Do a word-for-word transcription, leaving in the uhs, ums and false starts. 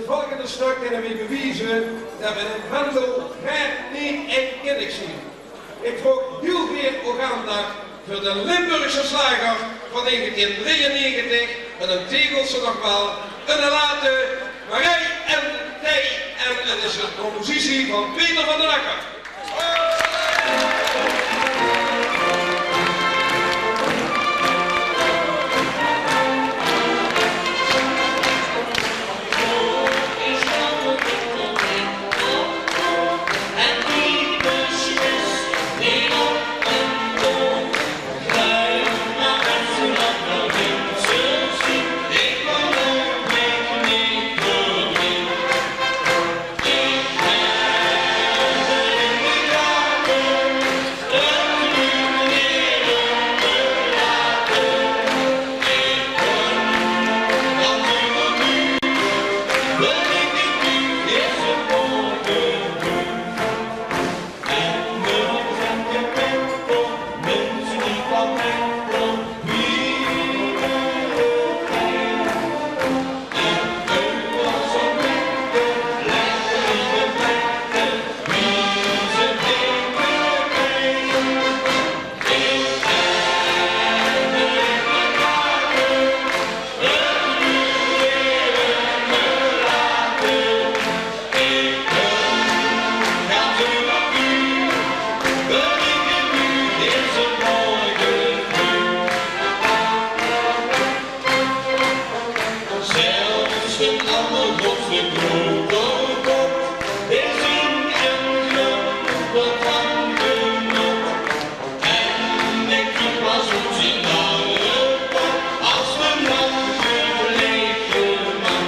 Volgende stök kinne weej bewieze det weej in Venlo gaar neet einkennig zien. Ik vraog hiel gaer eur aandach veur de Limburgse slager van negentien drieënnegentig, en 'n Tegelse nog waal, en de late Marij en Tij, en 't is 'n compositie van Peter van den Akker. Zelfs 'n allergrootste kroekelkop is 'n emmer van genot. En ik pas op zien narrepop als de man, de lege man.